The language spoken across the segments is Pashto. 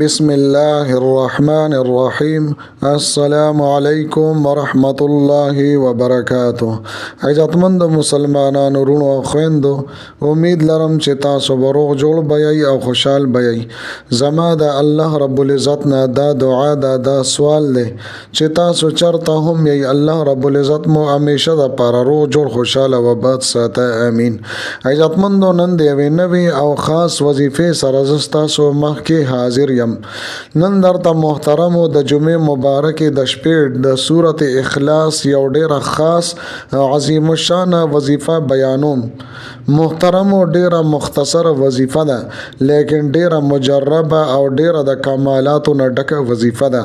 بسم الله الرحمن الرحیم. السلام علیکم ورحمت الله وبرکاته. عزتمند مسلمانانو، وروڼو او خویندو، امید لرم چې تاسو به روغ جوړ به یئ او خوشحال به یئ. زما د الله رب العزت نه دا دعا ده، دا سوال دی چې تاسو چرته هم یئ، الله رب العزت مو همیشه دپاره روغ جوړ، خوشحاله او آباد ساته، امین. عزتمندو، نن د یوې نوې او خاص وظیفې سره زه ستاسو مخکې حاضر یم. نن درته محترمو د جمعې مبارکې د شپې د سورت اخلاص یو ډیره خاص عظیم الشان وظیفه بیانوم. محترمو، ډیره مختصره وظیفه ده، لیکن ډیره مجربه او ډیره د کمالاتو نه ډکه وظیفه ده.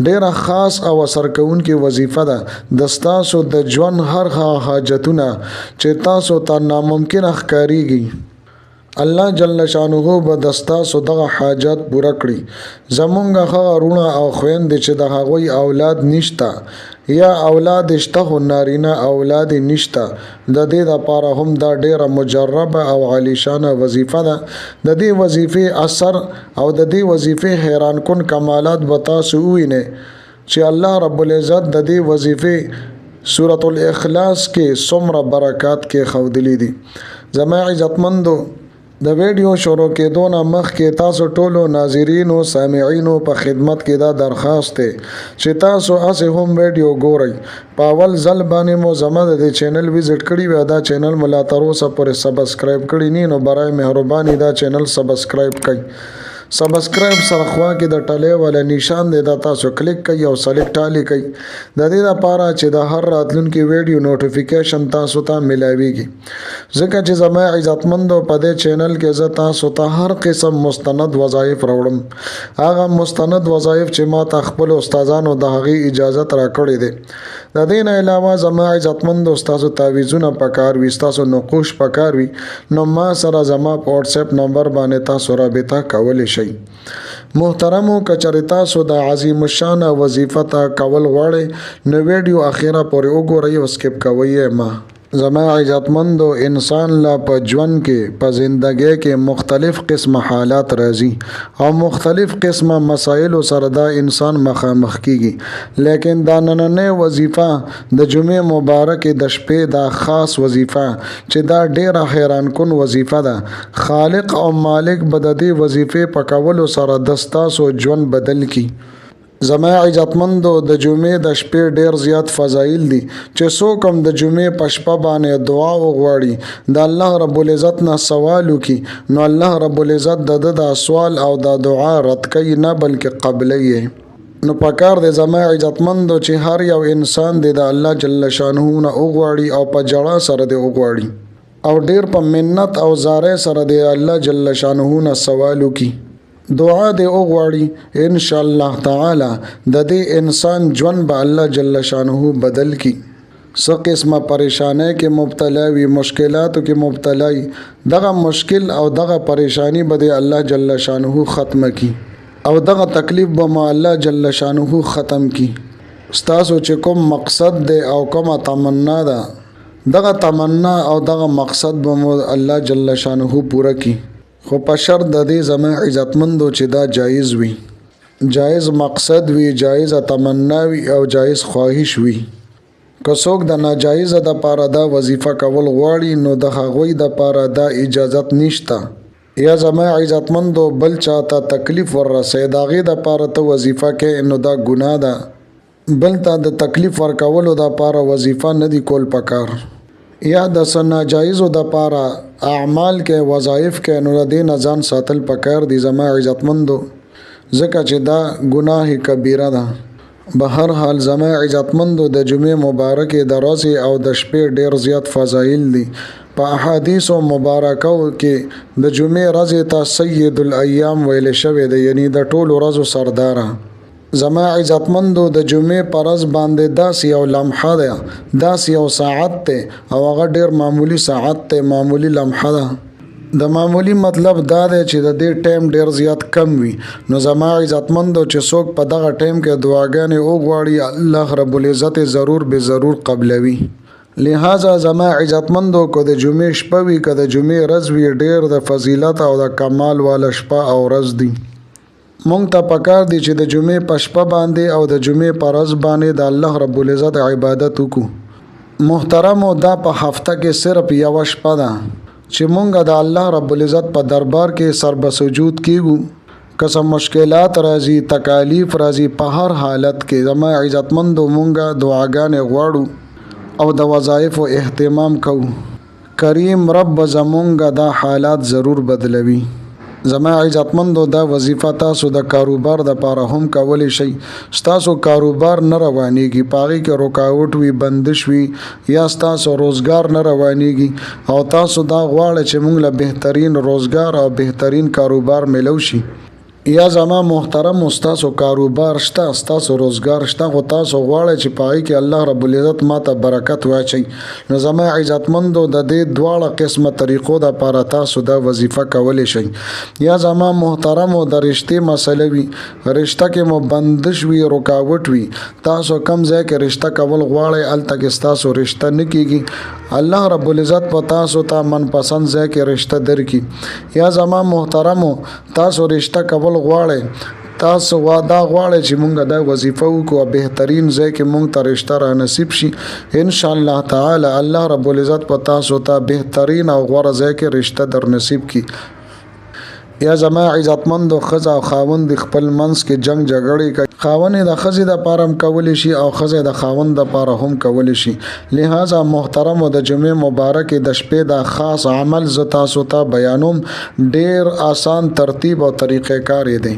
ډیره خاص او اثر کوونکې وظیفه ده. د ستاسو د ژوند هر هغه حاجتونه چې تاسو ته ناممکنه ښکاریږي، الله جل شانه به د ستاسو دغه حاجت پوره کړي. زمونږ هغه وروڼه او خویندې چې د هغوی اولاد نشته یا اولاد شته خو نارینه اولاد نشته، د دې دپاره هم دا ډیره مجربه او عالیشانه وظیفه ده. د دې وظیفې اثر او د دې وظیفې حیران کن کمالات به تاسو ووینئ چې الله رب العزت د دې وظیفې سورة الاخلاص کې څومره برکات کې ښودلي دي. زما عزتمندو، د ویډیو شروع کېدو نه مخکې تاسو ټولو ناظرینو سامعینو په خدمت کې دا درخواست دی چې تاسو هسې هم ویډیو ګورئ، په اول ځل باندې مو زما د دې چینل وزټ کړی وي، دا چینل مو لا تر اوسه پورې سبسکرایب کړی نه، نو برای مهرباني دا چینل سبسکرایب کړئ. سبسکرایب سره خوا کې د ټلې والا نشان دی، دا تاسو کلیک کړئ او سلیکټ آل کړئ، د دې لپاره چې د هر راتلونکي ویډیو نوټیفیکیشن تاسو ته ملاویږي. ځکه چې زما عزتمندو، په دې چینل کې زه تاسو ته هر قسم مستند وظایف راوړم، هغه مستند وظایف چې ما ته خپل استادانو د هغې اجازت راکړې دی. د دې نه علاوه زما عزتمندو، ستاسو تعویذونه پکار وي، ستاسو نقوش پکار وي، نو ما سره زما په واتس اپ نمبر باندې تاسو رابطه کولی شئ. محترمو، که چېرې تاسو د عظیم الشان وظیفه ته کول غواړئ، نو ویډیو اخیره پورې وګورئ او سکپ کوئ یې مه. زما عزتمندو، انسان لا په ژوند کې، په زندګۍ کې مختلف قسمه حالات راځي او مختلف قسمه مسایلو سره دا انسان مخامخ کیږي، لیکن دا نننۍ وظیفه د جمعې مبارکې د شپې دا خاص وظیفه چې دا ډیره حیران کن وظیفه ده، خالق او مالک به د دې وظیفې په کولو سره د ستاسو ژوند بدل کړي. زما عزتمندو، د جمعې د شپې ډیر زیات فضایل دي چې څوک هم د جمعې په شپه باندې دعا وغواړي، د الله رب العزت نه سوال وکړي، نو الله رب العزت د ده دا سوال او دا دعا رد کوي نه، بلکې قبلوي. نو پکار دی زما عزتمندو چې هر یو انسان دی د الله جل شانه نه وغواړي او په ژړا سره دی وغواړي او ډیر په منت او زارۍ سره دی الله جل شانه نه سوال وکړي، دعا دې وغواړي. ان شاء الله تعالی د دې انسان ژوند به الله جل شانه بدل کړي. څه قسمه پریشانۍ کې مبتلا وي، مشکلاتو کې مبتلا وي، دغه مشکل او دغه پریشانی به دې الله جل شانه ختمه کړي او دغه تکلیف به مو الله جل شانه ختم کړي. ستاسو چې کوم مقصد دی او کومه تمنا ده، دغه تمنا او دغه مقصد به مو الله جل شانه پوره کړي، خو په شرط د دې زما عزتمندو چې دا جایز وي، جایز مقصد وي، جایزه تمنا وي او جایز خواهش وي. که څوک د ناجایزه دپاره دا وظیفه کول غواړي، نو د هغوی دپاره دا اجازت نشته. یا زما عزتمندو، بل چاته تکلیف ورسوي، د هغې دپاره ته وظیفه کوې، نو دا ګناه ده. بل ته د تکلیف ورکولو دپاره وظیفه نه دي کول پکار. یا د څه ناجایزو دپاره اعمال کې، وظایف کې، نو د دې نه ځان ساتل پکار دي زما عزتمندو، ځکه چې دا ګناه کبیره ده. بهر حال زما عزتمندو، د جمعې مبارکې د ورځې او د شپې ډیر زیات فضایل دي. په احادیثو مبارکو کې د جمعې ورځې ته سید الایام ویل شوی دی، یعنی د ټولو ورځو سرداره. زما عزتمندو، د جمعې پر ورځ باندې داسې یو لمحه ده، داسې یو ساعت دی او هغه ډیر معمولی ساعت دی، معمولی لمحه ده. د معمولی مطلب دا دی چې د دې ټایم ډیر زیات کم وي. نو زما عزتمندو، چې څوک په دغه ټایم کې دعاګانې وغواړي، الله رب العزت ضرور به ضرور قبلوي. لہذا زما عزتمندو، که د جمعې شپه وي، که د جمعې ورځ وي، ډیر د فضیلت او د کمال والا شپه او ورځ دي. مونږ ته پکار دي چې د جمعې په شپه باندې او د جمعې په ورځ باندې د الله رب العزت عبادت وکړو. محترمو، دا په هفته کې صرف یوه شپه ده چې مونږ د الله رب العزت په دربار کې سر به سجود کیږو. که څه مشکلات راځي، تکالیف راځي، په هر حالت کې زما عزتمندو مونږه دعاګانې غواړو او د وظایفو اهتمام کوو. کریم رب به زمونږ دا حالات ضرور بدلوي. زما عزتمندو، دا وظیفه تاسو د کاروبار د پاره هم کولی شئ. ستاسو کاروبار نه روانیږي، په هغې کې رکاوټ وي، بندش وي، یا ستاسو روزګار نه روانیږي او تاسو دا غواړئ چې موږ له بهترین روزګار او بهترین کاروبار میلو شي، یا زما محترم ستاسو کاروبار شته، ستاسو روزګار شته، خو تاسو غواړئ چې په هغې کې الله رب العزت ماته برکت واچوي، نو زما عزتمندو د دې دواړه قسمه طریقو دپاره تاسو دا وظیفه کولی شئ. یا زما محترمو د رشتې مسله وي، رشته کې مو بندش وي، رکاوټ وي، تاسو کم ځای کې رشته کول غواړئ هلته کې ستاسو رشته نه کیږي، الله رب العزت په تاسو ته من پسند ځای کې رشته درکړي. یا زما محترمو تاسو رشته کول غواړئ، تاسو دا غواړئ چې مونږ دا وظیفه وکړو او بهترین ځای کې مونږ ته رشته را نصیب شي، ان شاء الله تعالی الله رب العزت په تاسو ته بهترین او غوره ځای کې رشته در نصیب کړي. یا زما عزتمندو، ښځه او خاوند خپل منځ کې جنگ جګړې کوي، خاوند یې د ښځې دپاره هم کولی شي او ښځه د خاوند دپاره هم کولی شي. لهذا محترمو د جمعې مبارکې د شپې دا خاص عمل زه تاسو ته بیانوم، ډیر آسان ترتیب او طریقې کار یې دی.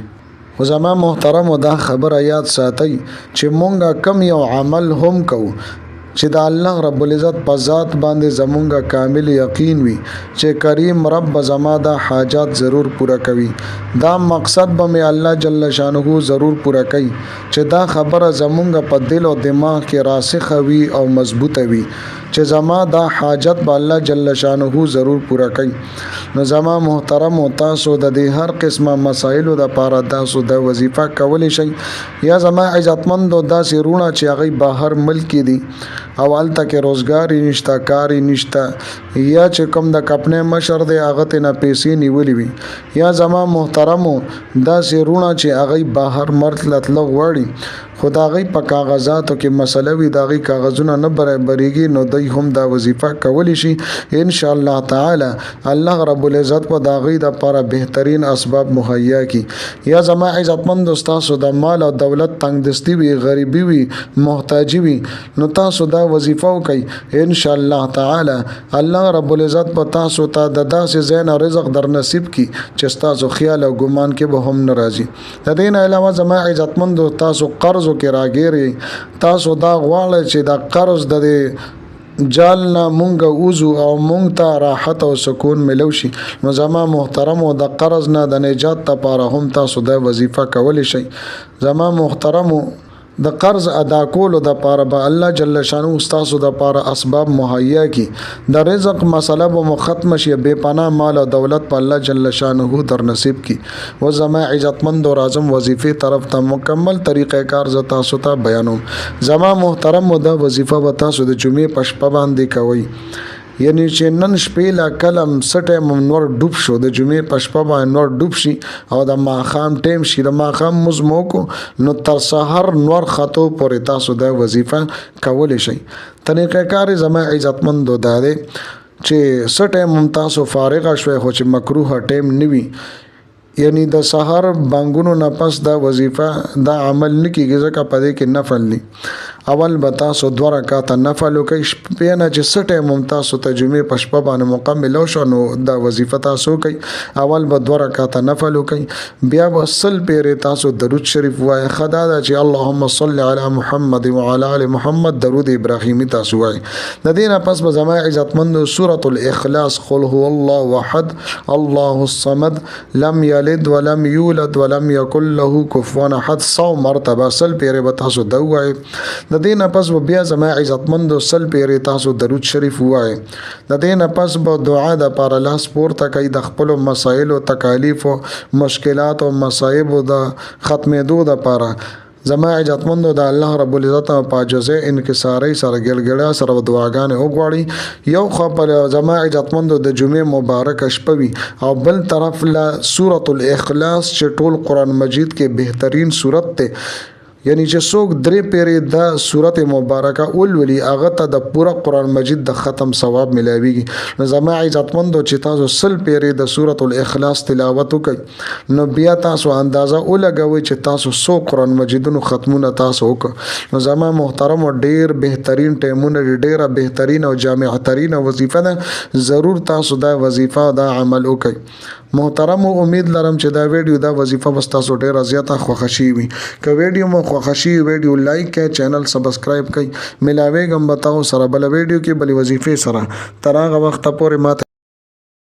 خو زما محترمو دا خبره یاد ساتئ چې مونږ کم یو عمل هم کوو چې د الله رب العزت په ذات باندې زمونږ کامل یقین وي چې کریم رب به زما دا حاجات ضرور پوره کوي، دا مقصد به مې الله جل شانه ضرور پوره کوي، چې دا خبره زمونږ په دل او دماغ کې راسخه وي او مضبوطه وي چې زما دا حاجت به الله جل شانه ضرور پوره کوي. نو زما محترم تاسو د دې هر قسمه مسایلو دپاره تاسو دا وظیفه کولی شئ. یا زما عزتمندو داسې وروڼه چې هغوی بهر ملک کې دي او هلته کې روزګار یې نشته، کار یې نشته، یا چې کوم د کپنۍ مشر دی هغه ترې نه پیسې نیولې وي، یا زما محترمو داسې وروڼه چې هغوی بهر ملک ته تلل غواړي خو د هغوی په کاغذاتو کې مسله وي، د هغوی کاغذونه نه برابرېږي، نو دوی هم دا وظیفه کولی شي. ان شاء الله تعالی الله رب العزت به د هغوی دپاره بهترین اسباب مهیا کړي. یا زما عزتمندو ستاسو د مال او دولت تنګدستي وي، غریبي وي، محتاجي وي، نو تاسو دا وظیفه وکئ، ان شاء الله تعالی الله رب العزت به تاسو ته د داسې ځای نه رزق در نصیب کړي چې ستاسو خیال او ګمان کې به هم نه راځي. د دې نه علاوه زما عزتمندو تاسو قرضو کې راګیر یئ، تاسو دا غواړئ چې دا قرض د دې جال نه مونږ وځو او مونږ ته راحت او سکون ملو شي، نو زما محترمو د قرض نه د نجات لپاره هم تاسو دا وظیفه کولی شئ. زما محترمو د قرض ادا کولو دپاره به الله جل شانه ستاسو دپاره اسباب مهیا کړي، د رزق مسله به مو ختمه شي، بې پناه مال او دولت په الله جل شانه در نصیب کړي. و زما عزتمندو راځم وظیفې طرف ته، مکمل طریقه کار زه تاسو ته بیانوم. زما محترمو دا وظیفه به تاسو د جمعې په شپه باندې کوئ، یعنی چې نن شپې لا کلم څه ټایم هم نور ډوب شو، د جمعې په شپه باندې نور ډوب شي او د ماښام ټایم شي، د ماښام لمونځ مو وکړو، نو تر سهار نور ختو پورې تاسو دا وظیفه کولی شئ. طریقه کار یې زما عزتمندو دا دی چې څه ټایم هم تاسو فارغه شوئ، خو چې مکروه ټایم نه وي، یعنی د سهار بانګونو نه پس دا وظیفه دا عمل نه کیږي، ځکه په دې کې نفل دی. اول به تاسو دوه رکعاته نفل وکئ، شپې نه چې څه ټایم هم تاسو ته جمعې په شپه باندې موقع میلاو شوه نو دا وظیفه تاسو وکئ. اول به دوه رکعاته نفل وکئ، بیا به 100 پیرې تاسو درود شریف ووایئ. ښه دا ده چې اللهم صل علی محمد وعلی آل محمد درود ابراهیمي تاسو ووایئ. د دې نه پس به زما عزتمندو سورة الاخلاص قل هو الله احد الله الصمد لم یلد ولم یولد ولم یکن له کفوا احد 100 مرتبه 100 پیرې به تاسو دا ووایئ. د دې نه پس به بیا زما عزتمندو 100 پیرې تاسو درود شریف ووایئ. د دې نه پس به دعا دپاره لاس پورته کوئ، د خپلو مسایلو، تکالیفو، مشکلاتو، مصایبو د ختمېدو دپاره. زما عزتمندو د الله رب العزت په عاجزۍ انکسارۍ سره ګړګړا سره دعاګانې وغواړي. یو خو پر زما عزتمندو د جمعې مبارک شپه وي او بل طرف له سورة الاخلاص چې ټول قرآن مجید کې بهترین سورت دی، یعنی چې څوک درې پیرې دا سورت مبارکه ولولي هغه ته د پوره قرآن مجید د ختم ثواب ملاویږي. نو زما عزتمندو چې تاسو 100 پیرې د سورة الاخلاص تلاوت وکړئ نو بیا تاسو اندازه ولګوئ چې تاسو څو قرآن مجیدونو ختمونه تاسو وکړئ. نو زما محترمو ډیر بهترین ټیمونه دي، ډیره بهترین او جامع ترین وظیفه ده، ضرور تاسو دا وظیفه او دا عمل وکړئ. محترمو امید لرم چې دا ویډیو دا وظیفه به ستاسو ډیره زیاته خوښه شي وي. که ویډیو مو خوښه شي ویډیو لایک کړئ، چینل سبسکرایب کړئ. ملاویږم به تاسو سره بله ویډیو کې بلې وظیفې سره. تر هغه وخته پورې ماته